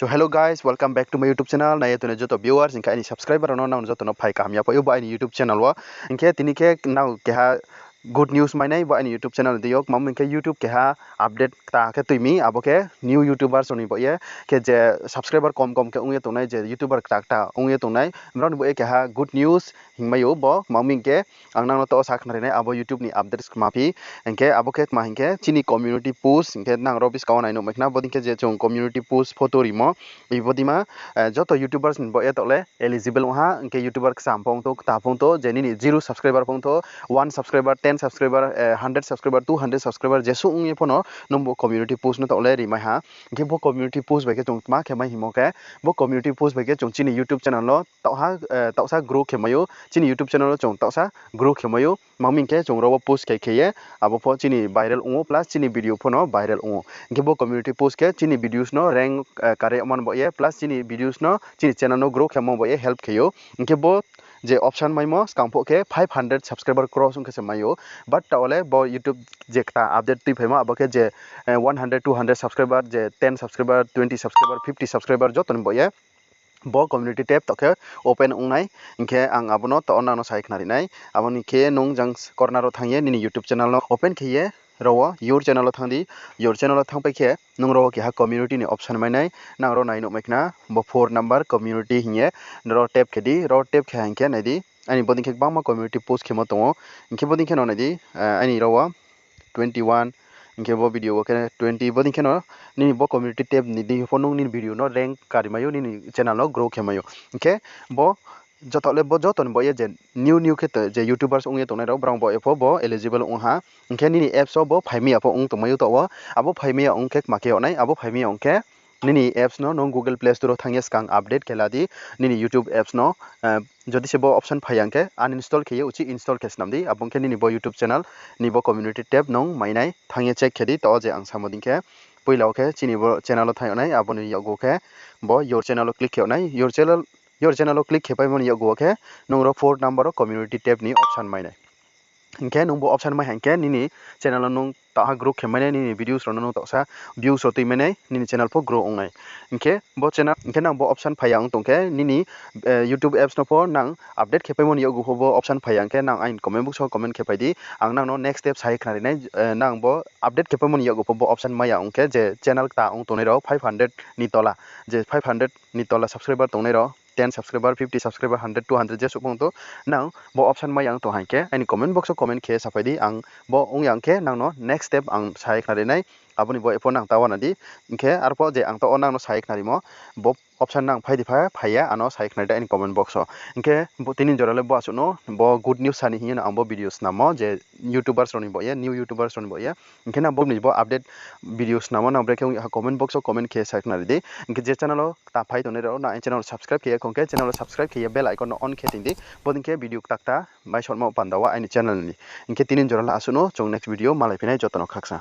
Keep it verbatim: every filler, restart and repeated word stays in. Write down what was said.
So hello guys, welcome back to my YouTube channel. Nai ye tongnai joto viewers, hing khe aini subscriber rao no nang joto no phai kaham ya pho ou bo aini YouTube channel wo. Hing khe tini khe nang keha good news mai nai bo aini YouTube channel ni deing yo, kma hing khe YouTube keha update kta khe tui mi, abo khe new YouTubers rao ni baoh ye, khe je subscriber kom kom khe ong ye tongnai, je YouTuber kta kta ong ye tongnai, brao ni baoh ye keha good news hingmai ou bo, kma hing khe ang nang no taoh wo sa khnari nai abo YouTube ni updates kma phi, hing khe abo khe kma hing khe chini community post, hing khe nang ro buskang wo nai nuhmai khna, bodei khe je chung community post photo rimo, ibo dei ma, joto YouTubers ni baoh ye taoh le eligible ong ha, hing khe YouTuber kcham pho ong thou, kta pho ong thou, je nini zero subscriber pho ong thou, one subscriber, ten subscriber, hundred subscriber, two hundred subscriber, jesuh ong ye pho no nung bo community post no taoh le rimai ha. Hing khe bo community post bai khe chung tma khe mai hingmo khe, bo community post bai khe chung chini YouTube channel no taohsa grow khe mai ou, chini YouTube channel no chung taohsa grow khe mai ou, kma hing khe chung ro wo post khe khe ye, abo pho chini viral ong ou, plus chini video pho no viral ong ou. Hing khe bo community post khe chini videos no rank kare yagmo ni baoh ye, plus chini videos no chini channel no grow khemo baoh ye help khe ou. Hing khe bo je option maimo skang pho khe five hundred subscriber cross ong khe se mai ou. But taoh wo le bo YouTube je kta update tuiphaimo abo khe je one hundred, two hundred subscriber, je ten subscriber, twenty subscriber, fifty subscriber joto ni baoh ye bo community tab taoh khe open ong nai. Hing khe ang abo no taoh wo nang no sai khnari nai. Abo ni khe nung jang corner wo thanng ye nini YouTube channel no open khe ye ro wo your channel wo thanng di. Your channel wo thanngpai khe nung ro wo keha community ni option mai nai. Nang ro nai nuhmai khna bo four number community hing ye, ro tap khe di. Ro tap khe hing khe nai di, aini bodei khe gbangma community post khemo tong ou. Hing khe bodei khe no nai di, aini ro wo twenty one, hing khe bo video wo khe twenty, bodei khe no nini bo community tab ni deing yo pho nung nini video no rank kari mai ou, nini channel no grow khe mai ou. Hing khe bo joto le bo joto ni baoh ye je new new khe je YouTubers ong ye tongnai rao, brao baoh ye pho bo eligible ong ha. Hing khe nini apps wo bo phaimai ya pho ong tongmai ou taoh wo. Abo phaimai ya ong khe kma khe yag nai, abo phaimai ya ong khe nini apps no nung Google Play Store wo thanng ye skang update khe la di, nini YouTube apps no. Jodi se bo option phai ya hing khe uninstall khe ye uchih install khe snam di, abo ong khe nini bo YouTube channel ni bo community tab nung mai nai. Thanng ye check khe di, taoh wo je ang samo dei khe, poila wo khe chini bo channel wo thanng yag nai, abo ni yakgu wo khe bo your channel wo click khe yag nai, your channel wo click khe paimo ni yakgu wo khe nung ro four number wo community tab ni option mai nai. Hing khe nung bo option mai ha hing khe nini channel wo nung taohha grow khe mai nai, nini videos rao no nung taohsa views rao tui mai nai, nini channel pho grow ong nai. Hing khe nang bo option phai ya ong tong khe nini YouTube apps no pho nang update khe paimo ni yakgu pho bo option phai ya hing khe nang aini comment box wo comment khe pai di, ang nang no next step sai khnari nai. Nang bo update khe paimo ni yakgu pho bo option mai ya ong khe je channel kta ong tongnai rao five hundred ni tola, je five hundred ni tola subscriber tongnai rao, ten subscriber, fifty subscriber, hundred, two hundred jesuh pho ong thou, nang bo option mai ya ong tong ha hing khe aini comment box wo comment khe saphai di, ang bo ong ya ong khe nang no next step ang sai khnari nai. Abo ni baoh ye pho nang ta uana di. Hing khe arpho je ang taoh wo nang no sai khnarimo, bo option nang phai di pha phai ya, ano sai khnari di aini comment box wo. Hing khe tini jora le bo asuh no, bo good news sa ni hing ye no ang bo video snammo je YouTubers rao ni baoh ye, new YouTubers rao ni baoh ye. Hing khe nang bo ni bo update video snammo nang brekhe ong ya ha comment box wo comment khe sai khnari di. Hing khe je channel wo kta phai tongnai rao, nang aini channel wo subscribe khe ya khong khe channel wo subscribe khe ye bell icon no on khe tong di. Bodei khe video kta kta mai sotmo panda wo aini channel ni. Hing khe tini jora le asuh no, chung next video malai phi nai, joto no khaksa.